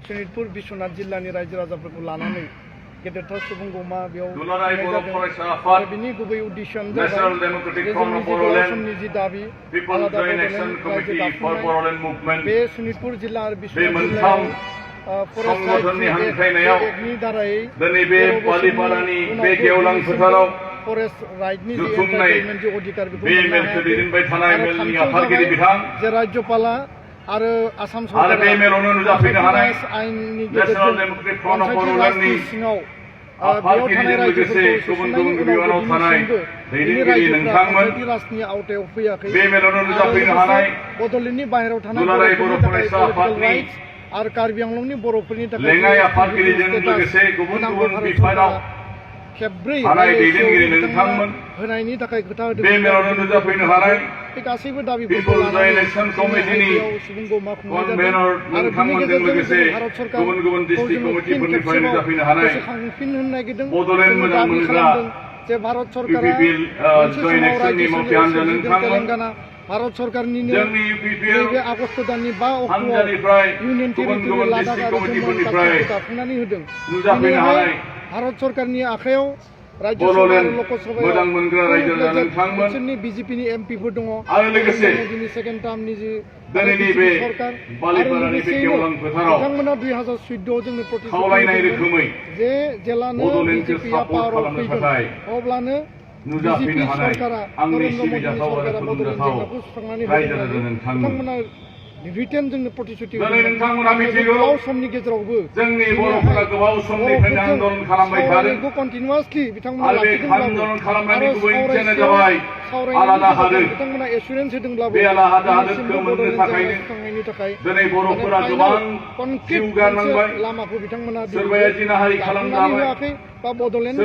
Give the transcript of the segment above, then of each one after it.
सनितपुर बिश्वनाथ जिल्लानि रायजो राजाफोरखौ लानानै गेदेरथार सुबुं गौमा बेयाव बिनि गुबै उद्देश्यआनो जाबाय जोंनि असमनि जि दाबि आलादा बड'लेण्ड रायजो दाफुंनाय बे सनितपुर जिल्ला आरो बिश्वनाथ जिल्लायाव फरेस्ट राइटनि जि एन्टारटेनमेन्ट जि अधिकार जे राज्यपाला आरो आसाम सरकारा आयेननि गेजेरजों पन्चायती राजनि सिङाव बेयाव थानाय रायजोफोरखौ सोसननायनि उनाव बिनि रायजोफोरा पन्चायती राजनि आवथायाव फैयाखै बड'लेण्डनि बाहेरायाव थानाय बर'फोरनि थाखाय पलिटिकेल राइट्स आरो कार्बि आंलंनि बर'फोरनि थाखाय खेब्रै होनायनि थाखाय खोथा होदों बे गासैबो दाबिफोरखौ लानानै सुबुं गौमा खुंनाय जादों आरो बिनि गेजेरजों जों भारत सरकारखौ जोङो फिन खेबसेबाव गोसोखांफिन होनो नागिरदों दाबि खालामदों जे भारत सरकारा मोनसे समाव रायजो सोरजिदों तेलेंगाना भारत सरकारनिनो नैबे आगस्ट दाननि 5 अक्ट'आव इउनियन टेरिटरि लादाख आरो जम्मु आरो काश्मीरखौ दाफुंनानै होदों दिनैहाय भारत सरकारनि आखायाव राज्य सभा आरो लकसभायाव बिसोरनि बिजेपिनि एमपिफोर दङ मोदीनि सेकेन्ड टार्मनि जि सरकार आरो लोगोसेयैनो बिथांमोना 2014 जोंनो प्रतिश्रुति जे जेलानो बिजेपिआ पावाराव फैगोन अब्लानो बिजेपि सरकारा नरेन्द्र मोदीनि सरकारा बड'लेण्ड जेंनाखौ सुस्रांनानै होगोन बिथांमोना रिटेन जोंनो प्रतिश्रुति गोबाव समनि गेजेरावबो जोंनि बर'फोरा गोबाव समनिफ्रायनो आन्दोलन खालामबाय थादों कन्टिनिउआसलि बिथांमोना लाखिदोंब्लाबो बिथांमोना एसुरेन्स होदोंब्लाबो सुस्रांनायनि थाखाय दिनै बर'फोरा गोबां कनक्रिट लामाखौ बिथांमोना दाफुंनानै होआखै बा बड'लेण्ड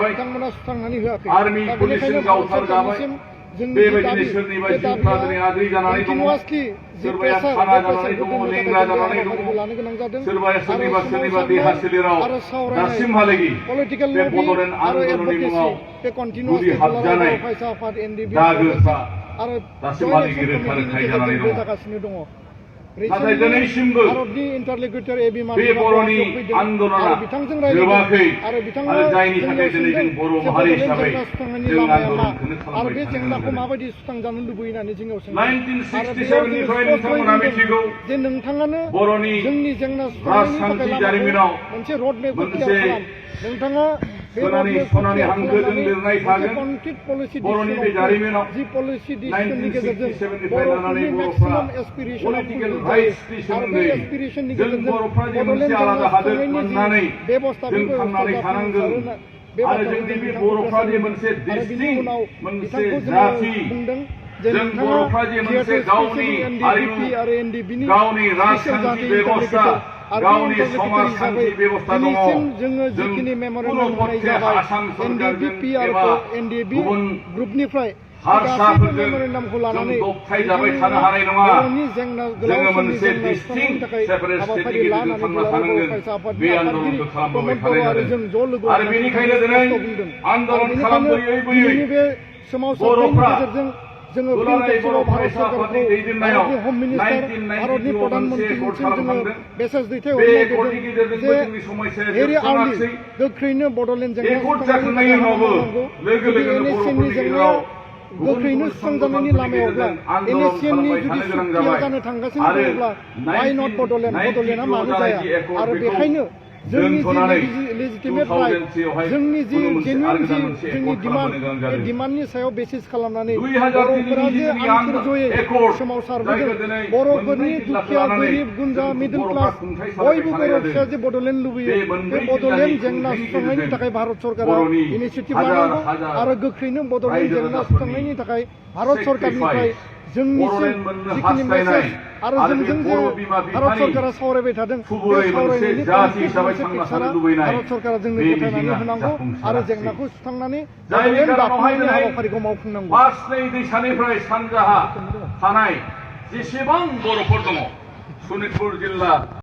बिथांमोना सुस्रांनानै होआखै दा बेनिखायनो भारत सरकारनिसिम जोंनि दाबि बे दाबिया कन्टिनिउआसलि जे प्रेसार लानो गोनां जादों आरो सावरायनाय पलिटिकेल लबि आरो एडभकेसि बे कन्टिनिउआसलि फरायसा आफाद एनडिबि आरो गेजेरजों जागासिनो दङ भारतनि इन्टारल'कुटर एबि मार्टिना आन्दोलना जोबाखै आरो बिथाङा जायनि थाखाय दिनै जों बर' माहारि हिसाबै जों आन्दोलनखौनो खालामबाय बे जेंनाखौ माबायदि सुस्रांजानो लुबैयो होननानै जोंनियाव सोंदों आरो बेयाव मिथिगौ जे नोंथाङानो जोंनि जेंना सुस्रांनायनि थाखाय मोनसे रड मेप खालाम नोंथाङा सनानि हांखोजों लिरनाय थागोन बर'नि बे जारिमिनाव जि पलिसि डिसिजननि गेजेरजों बर'फोरनि मेक्सिमाम एस्पिरेशनआ आरो बे एस्पिरेशननि गेजेरजों बड'लेण्ड जेंना सुस्रांनायनि जि बेबस्था बेखौ थांनानै थानांगोन आरो जोंनि बे बर'फ्रा जे मोनसे डिस्टिंक्ट मोनसे जाति जों बर'फ्रा जे मोनसे गावनि हारिमु गावनि राजखान्थि बेबस्था गावनि समाजखान्थि बेबस्था दङ जों मेम'रेन्डाम होनाय जाबाय एनडिपि आरो एनडिबि ग्रुपनिफ्राय हारसाफोरजों मेम'रेन्डामखौ लानानै बर'नि जेंना गोलाव समनि जेंना सुस्रांनायनि थाखाय हाबाफारि लानानै बर' फरायसा आफादनि आफादगिरि प्रमद बर' आरो जों ज' लोगो नांनानै बुंदों आरो बेनिखायनो बे सोमावसारनायनि गेजेरजों जोङो फिन खेबसेबाव भारत सरकारखौ भारतनि हम मिनिस्टार भारतनि प्रधान मन्त्रिनिसिम जोङो मेसेज दैथायहरनो नागिरदों जे भेरि आर्लि गोख्रैनो बड'लेण्ड जेंना सुस्रांनायनि थाखाय हाबा मावनांगौ जुदि एनएससिनि जेंनायाव गोख्रैनो सुस्रांजानायनि लामायावब्ला एनएससिनि जुदि सुक्तिया जानो थांगासिनो दङब्ला वाइ नट बड'लेण्डआ मानो जाया आरो बेखायनो जोंनि जि लेजिटिमेट राइट जोंनि जि जेन्युइन जि जोंनि डिमान्ड बे डिमान्डनि सायाव बेसिस खालामनानै बर'फोरा जे आंथोरजयै सोमावसारबोदों बर'फोरनि दुखिया गोरिब गुन्द्रा मिडल क्लास बयबो बर' फिसा जे बड'लेण्ड लुबैयो बे बड'लेण्ड जेंना सुस्रांनायनि थाखाय भारत सरकारा इनिसियेटिभ लानांगौ आरो गोख्रैनो बड'लेण्ड जेंना सुस्रांनायनि थाखाय भारत सरकारनिफ्राय जोंनिसिम जिखिनि मेसेज आरो जोंजों जे भारत सरकारा सावरायबाय थादों बे सावरायनायनि कनक्रिट मोनसे पिक्चारा भारत सरकारा जोंनो गथायनानै होनांगौ आरो जेंनाखौ सुस्रांनानै बड'लेण्ड दाफुंनायनि हाबाफारिखौ मावफुंनांगौ फार्स्टनै दैसानिफ्राय सानजाहा थानाय जेसेबां बर'फोर दङ सनितपुर जिल्ला